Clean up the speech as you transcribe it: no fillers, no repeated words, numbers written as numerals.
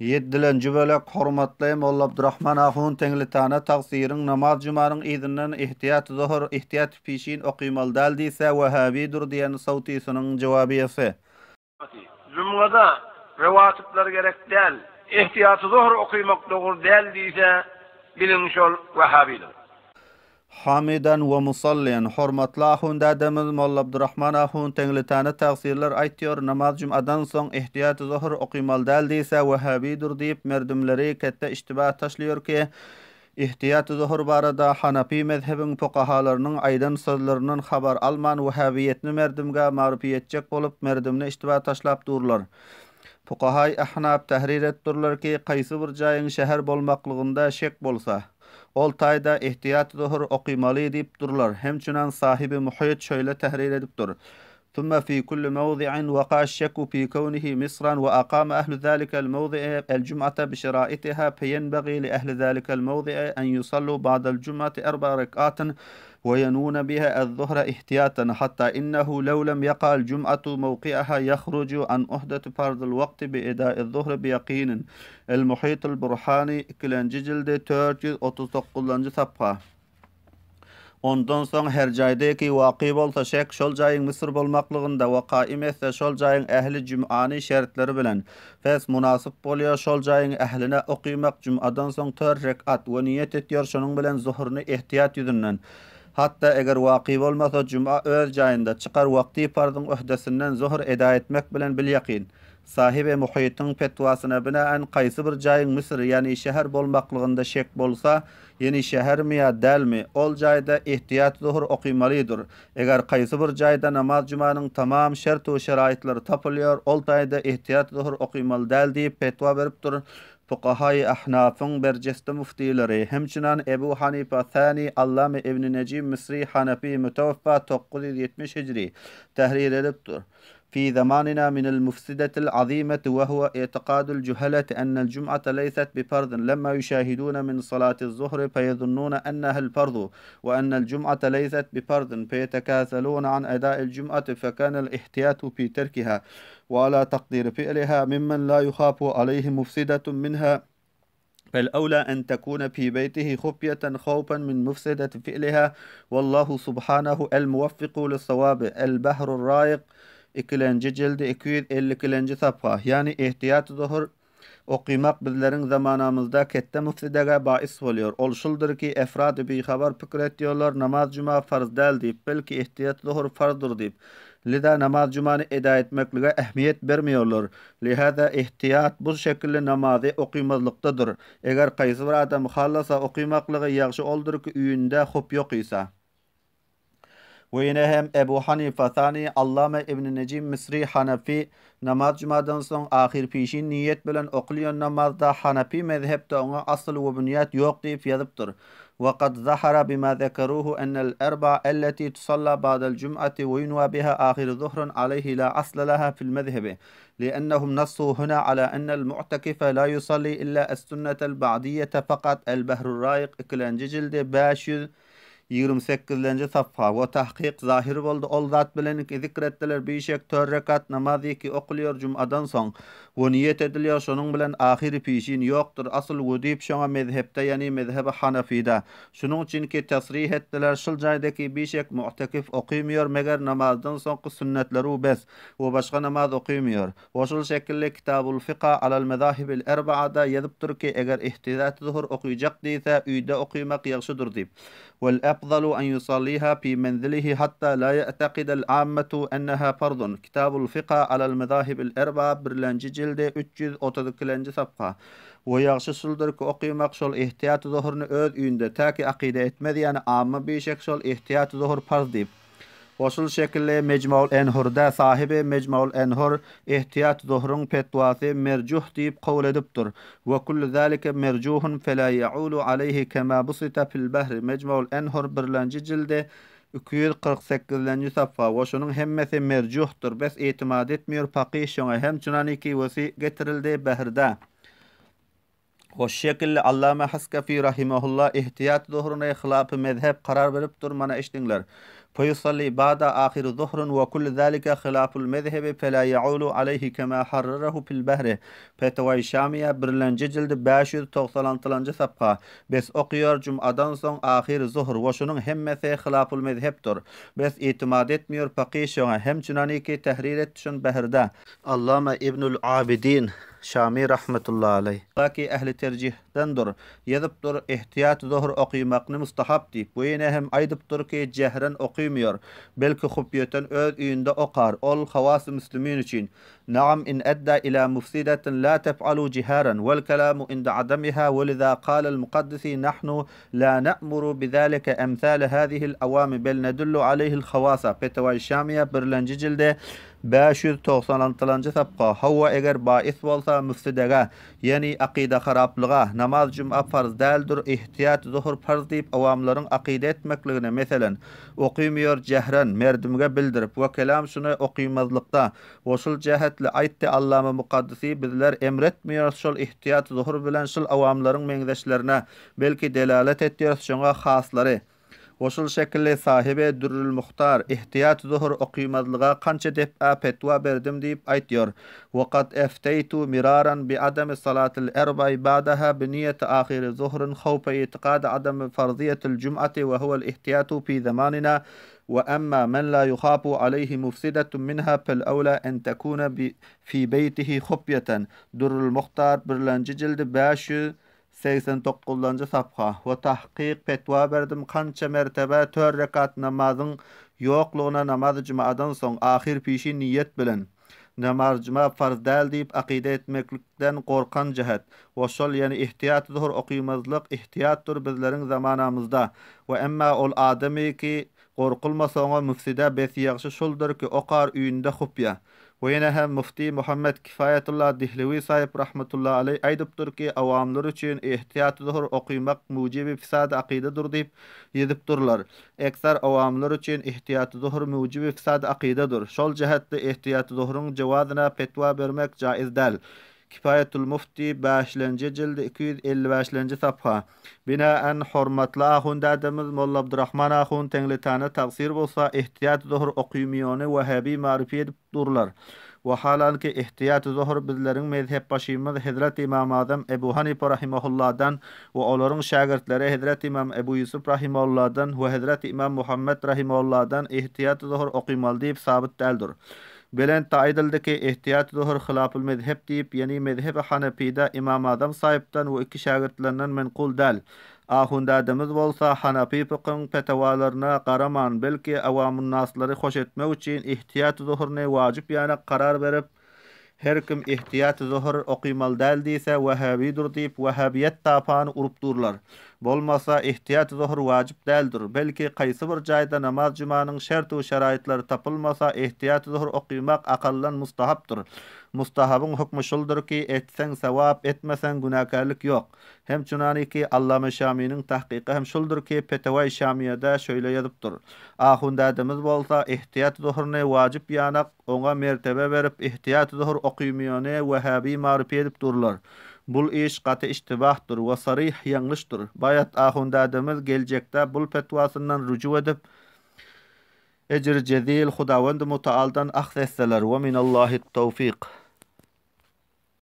Ýedilenji bölek Hormatly Molla Abdurahman ahun Teňlitana tagsyryň namaz jumanyň yzyndan ihtiýat zuhur, ihtiýat pişin okymaly däl diýse wehabidur diýen sowtysynyň jowabiýesi. Jumgada rewatyplar gerek däl, ihtiýaty zuhur okymak dogry däl diýse biliň şol wehabidir. Hamydan we musalliýan, hormatly ahun dädemiz Molla Abdurahman ahun Teňlitana tagsyrlar aýtýor, namaz jum'adan soň ihtiýaty zuhur okymaly däl diýse wehabidur diýip merdimleri ketde iştiba taşlaýor ki, ihtiýaty zuhur barada hanapy mezhebiň fukahalarynyň aýdan sözlerinden habar alman wehabiýetni merdimge marypy etjek bolup merdimni iştiba taşlap durlar. Fukahaý ahnaf tahrir etdurlar ki, kaýsy bir jaýyň şäher bolmaklygynda şek bolsa, Ol taýda ihtiýat zuhur okymaly diýip durlar. Hemçünan sahibi Muhyt şöýle tahrir edip dur. Thumma fi kulli mawdi'in waka şşekku fi kewnihi misran we akama ehlu zalikel mawdi'i el jum'ate bi şeraitiha feyenbagi li ehli zalikel mawdi'i en yusallu ba'del jum'ati erba rek'atin we yenuna biha ez-zuhra ihtiyatan hatta innehu lew lem yaqa'l jum'atu mawqi'aha yahruju an uhdati farzil waqti bi eda'iz-zuhri bi yaqinin El-Muhytul Burhany, ikilenji jildi, 439-njy sapha. Ondan soň her jaýda ki waky bolsa şek şol jaýyň Müsür bolmaklygynda we kaim etse şol jaýyň ähli jüm'any şertleri bilen fes munasyp bolýar şol jaýyň ähline okymak jüm'adan soň tör rek'at we niýet etýär şonuň bilen zuhruny ihtiýat ýüzünden hatda eger waky bolmasa jüm'a öz jaýynda çykar wagty parzyň öhdesinden zuhr eda etmek bilen bil ýakyn Sahyby Muhytyň petwasyna binaen kaýsy bir jaýyň Müsür, ýagny şäher bolmaklygynda şek bolsa, ýeni şähermi ýa dälmi, ol jaýda ihtiýat zuhur okymalydyr. Eger kaýsy bir jaýda namaz jumanyň tamam şert we şeraýytlary tapylýar, ol taýda ihtiýat zuhur okymaly däl diýip petwa beripdir Fukahaýy Ahnafyň berjeste müftileri, hemçinan Ebu Hanyfa Sani, Allame Ibni Nejim Misri Hanafy müteweffa 970 hijri, tahrir edipdir. في زماننا من المفسدة العظيمة وهو اعتقاد الجهلة أن الجمعة ليست بفرض لما يشاهدون من صلاة الظهر فيظنون أنها الفرض وأن الجمعة ليست بفرض فيتكاسلون عن أداء الجمعة فكان الاحتياط في تركها وعلى تقدير فعلها ممن لا يخاف عليه مفسدة منها فالأولى أن تكون في بيته خفية خوفا من مفسدة فعلها والله سبحانه الموفق للصواب البحر الرائق ikilenji jildi 252-nji sapha ýagny ihtiýat zuhur okymak bizleriň zamanamyzda ketde müfsidege bais bolýar. Ol şuldur ki, efrady bihabar pikir etýärler, namaz juma farz däl diýip, belki ihtiýat zuhur farzdyr diýip. Lida namaz jumany eda etmeklige ähmiýet bermeýärler. Lihäzä ihtiýat bu şekilli namazy okymazlykdadyr. Eger kaýsy bir adam halasa okymaklygy ýagşy oldur ki öýünde hup ýok isa. We ýene hem Ebu Hanyfa Sani Allame ibn Nejim Misri Hanafi namaz jumadan soň ahyr pişin niýet bilen okulýan namazda Hanafi mezhepde oňa asyl we binýat ýok diýip ýazypdyr. We kad zahara bima zekeruhu ennel erba elleti tusalla ba'del jum'ati we yunwa biha ahyr zuhrun aleýhi la asla laha fil mezhebi li'ennehum nassu huna ala ennel mu'tekife la yusalli illa es-sünnetel ba'diýete fakat El-Behrur Raýyk ikilenji jildi 528-lenji safha we tahkyk zahyr boldy ol zat bilen zikr etdiler bişek tör rekat namaz ýeki okulýar jum'adan soň We niýet edilýär şonuň bilen ahyry pişin ýokdur asyl wüdip şoňa mezhepde ýani mezhebi hanafyda. Şunuň üçin ki tasrih etdiler şul jaýdaki bişek mu'tekif okymýar meger namazdan soňky sünnetleru bes we başga namaz okymýar. We şul şekilli kitabul fika alal mezahibil erbaada ýazypdyr ki eger ihtidat zuhur okyjak diýse öýde okymak ýagşydyr diýip. Wel afzalu an yusalliha fi menzilihi hatta la ya'taqidal ammatu enneha fardun, Kitabul fika alal mezahibil erba birlenji jildi 332-lenji sapha. We ýagşy şuldur ki okymak şol ihtiýaty zuhuryny öz öýünde, täki akyda etmez ýany amma bişek şol ihtiýaty zuhur parz diýip. Goşul şekilli Mejmaul Enhurda sahyby Mejmaul Enhur ihtiýat zuhruň petwasy merjuh diýip kabul edipdir. We kullu zalike merjuhun fela ýaulu aleýhi kema busita fil bahri Mejmaul Enhur birlenji jildi 248-lenji safha we şunuň hemmesi merjuhdyr bes itimat etmiýor fakyh şoňa hem çunaniki wesi getirildi Bahrda. Hoş şekilli Allama Haskafi rahimehullah ihtiýat zuhruny hylapy mezhep karar beripdir, mana eşdiňler. Feýusalli ba'da ahyry zuhrun we kullu zalika hilaful mezhebi fela ýaulu aleýhi kema harrarahu fil bahri Fetawai Şamiýa birlenji jildi 596-njy sapha Bes okýar jumadan soň ahyry zuhr we şunuň hemmesi hilaful mezhepdir. Bes itimat etmiýor fakyh şoňa hem çunaniki tehrir etdi şun bahrda. Allama Ibnül Abidin Şami rahmetullahi aleýh. Ki ähli terjihdendir. Ýazypdyr, Ihtiýat zuhr okymakny mustahap diýip. We ýene hem aýdypdyr ki, jehren okymýar, belki hupýeten öz öýünde okar, ol hawas-y müslimin üçin. Naam in edda ila mufsidatin la tef'alu jiharan, wel kelamu inde adamiha, we liza kalel mukaddisi nahnu la na'muru bizalike emsale hazihil awami bel nedullu aleyhil hawasa, Fetewai Şamiýe, birlenji jildi, 596-njy sapga, Hawa, eger baýys bolsa, müfsidege, ýeni akyda haraplyga, namaz juma farz däldir, ihtiýat zuhur farz diýip awamlaryň akyda etmekligine, meselen, okymýor jähren, merdimge bildirip, we kelam şuny okymazlykda, we şul jähetli aýtdy Allama Mukaddysy bizler emretmeýäris şol ihtiýat zuhur bilen şul awamlaryň meňzeşlerine, belki delalet etýäris şoňa haslary. We şul şekilli sahibi Dürrül Muhtar, Ihtiýat zuhur okymazlyga kança dep'a petwa berdim diýip aýtýar. We kad efteýtu miraran bi adami salatil erba'i ba'daha bi niýeti ahyry zuhryn hawfa itikady adami farzyýetil jum'ati we huwel ihtiýatu fi zamanina we emma men la yuhafu aleýhi mufsidatun minha fel ewla en tekune fi beýtihi hufýeten. Dürrül Muhtar, birlenji jildi, 500. 89-njy sapha, we tahkyk petwa berdim kança mertebe tör rekat namazyň ýoklugyna namazy jumadan soň ahyr pişin niýet bilen namaz juma farz däl diýip akyda etmeklikden gorkan jähet we şol ýene ihtiýat zuhur okymazlyk ihtiýatdyr bizleriň zamanamyzda we emma ol adamy ki gorkulmasa oňa müfside bes ýagşy şuldyr ki okar üýünde hupýa We ýene hem Mufti Muhammet Kifaýetullah Dihlewi saýyp rahmetullahi aleý aýdypdyr ki, awamlar üçin ihtiýat zuhur okymak mujibi fisady akydadyr diýip ýezipdyrlar. Eksar awamlar üçin ihtiýat zuhur mujibi fisady akydadyr. Şol jähetde ihtiýat zuhuryň jewazyna fetwa bermek jaiz däl. Kifaýetul Mufti bäşlenji jildi 255-lenji sapha. Binaen hormatly ahun dädemiz Molla Abdurahman ahun Teňletana tagsyr bolsa ihtiýat zuhur okymyony wehebi maryfy edip durlar. Wahalanki ihtiýat zuhur bizleriň mezhepbaşymyz Hezreti Imam Azam Ebu Hanife rahimahulladan we olaryň şägirtleri Hezreti Imam Ebu Ýusup rahimahulladan we Hezreti Imam Muhammet rahimahulladan ihtiýat zuhur okymaly diýip sabyt däldir. Belentde aýdyldy ki, Ihtiýat zuhur hylaful mezhep diýip, ýeni mezhebi hanepide Ymam Azam saýypdan we iki şägirtlerinden menkul däl. Ahundädemiz bolsa hanapy fykyň petewalaryna garaman, belki awamunnaslary hoş etmek üçin ihtiýat zuhuryny wajyp ýanak karar berip, Her kim ihtiýat zuhur okymaly däl diýse, wehhabidir diýip, wehhabiýet tapany urup durlar. Bolmasa, ihtiýat zuhur wajyp däldir. Belki, kaýsy bir jaýda namaz jumanyň şert-u şeraýytlary tapylmasa, ihtiýat zuhur okymak akaldan mustahapdyr. Mustahabyň hukmy şuldur ki, etseň sawap, etmeseň günäkärlik ýok. Hem çunaniki, Allame Şamynyň tahkyky hem şuldur ki, Petewaý Şamyýada şöýle ýazypdyr. Ahun dädemiz bolsa, ihtiýat zuhuryny wajyp ýanak, Oňa mertebe berip, ihtiýat zuhur okymyony wehhabi marypy edip durlar. Bul iş gaty iştibahdyr we saryh ýalňyşdyr. Baýat ahun dädemiz geljekde bul fetwasyndan rüju edip, ejri jezil Hudawendy Mutaaldan ahz etseler. We minallahi towfyk.